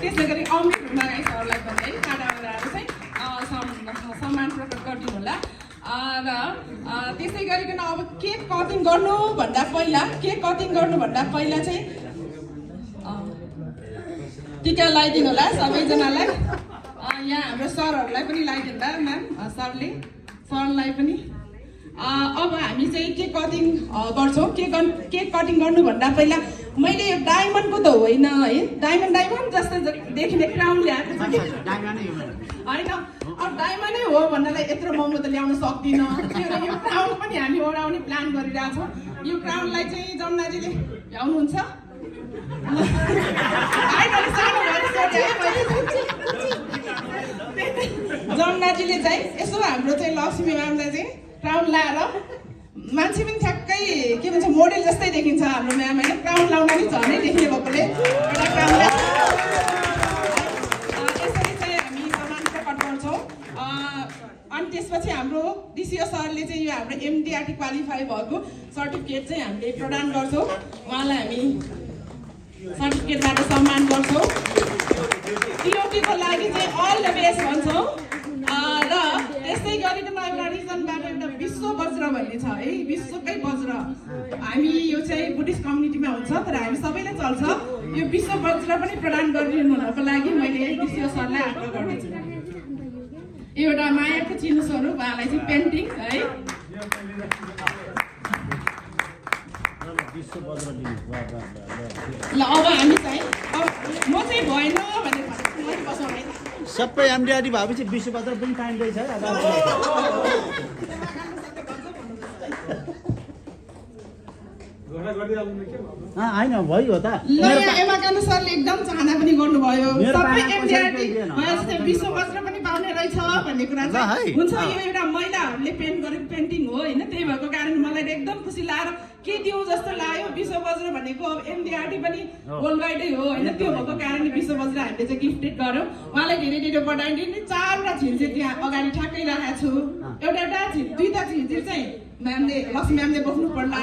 त्यसै गरी अमृत हुमागाई सरलाई पनि है टाढाबाट आएर चाहिँ सम्मान प्रकट गरिदिनु होला र त्यसै गरिकन अब केक कटिङ गर्नुभन्दा पहिला चाहिँ टिका लगाइदिनु होला सबैजनालाई यहाँ हाम्रो सरहरूलाई पनि लगाइदिनु होला म्याम सरलाई पनि अब हामी चाहिँ केक कटिङ गर्छौँ केक कटिङ गर्नुभन्दा पहिला मैले यो डायमन्डको त होइन है डायमन्ड जस्तो देखिने क्राउन ल्याएको छु होइन अब डायमन्डै हो भन्नलाई यत्रो महँगो त ल्याउन सक्दिनँ यो क्राउन पनि हामी ओढाउने प्लान गरिरहेछौँ यो क्राउनलाई चाहिँ जमुनाजीले भ्याउनुहुन्छ जमुनाजीले चाहिँ यसो हाम्रो चाहिँ लक्ष्मी म्यामलाई चाहिँ क्राउन लाएर मान्छे पनि ठ्याक्कै के भन्छ मोडेल जस्तै देखिन्छ हाम्रो म्याम होइन क्राउन लाउन नि झनै देखिने भएकोले एउटा क्राउन यसरी चाहिँ हामी सम्मान प्रकट गर्छौँ अनि त्यसपछि हाम्रो डिसिओ सरले चाहिँ यो हाम्रो एमडिआरटी क्वालिफाई भएको सर्टिफिकेट चाहिँ हामीले प्रदान गर्छौँ उहाँलाई हामी सर्टिफिकेटबाट सम्मान गर्छौँ टिओटीको लागि चाहिँ अल द बेस्ट भन्छौँ र त्यस्तै गरिकन एउटा रिजनबाट एउटा विश्व वज्र भन्ने छ है विश्वकै वज्र हामी यो चाहिँ बुद्धिस्ट कम्युनिटीमा हुन्छ तर हामी सबैलाई चल्छ यो विश्व वज्र पनि प्रदान गरिदिनु हुनको लागि मैले डिसिओ सरलाई आग्रह गर्दछु एउटा मायाको चिन्ह स्वरूप उहाँलाई चाहिँ पेन्टिङ है ल अब हामी चाहिँ म चाहिँ भएन भनेर सबै एमडिआरटी भएपछि विश्वपत्र पनि पाइँदैछ होइन भयो त एमाकानु सरले एकदम चाहना पनि गर्नुभयो सबै एमडिआरटी जस्तै विश्व वज्र पनि पाउने रहेछ भन्ने कुरा चाहिँ हुन्छ यो एउटा महिलाहरूले पेन्ट गरेको पेन्टिङ हो होइन त्यही भएको कारण मलाई एकदम खुसी लागेर के दिउँ जस्तो लाग्यो विश्व वज्र भनेको अब एमडिआरटी पनि वर्ल्ड वाइडै हो होइन त्यो भएको कारणले विश्व वज्र हामीले चाहिँ गिफ्टेड गऱ्यौँ उहाँलाई धेरै धेरै बधाई दिने 4वटा झिल्चे त्यहाँ अगाडि ठ्याक्कै राखेको छु एउटा दुईवटा झिल्चे चाहिँ म्यामले लक्ष्मी म्यामले बोक्नु पर्ला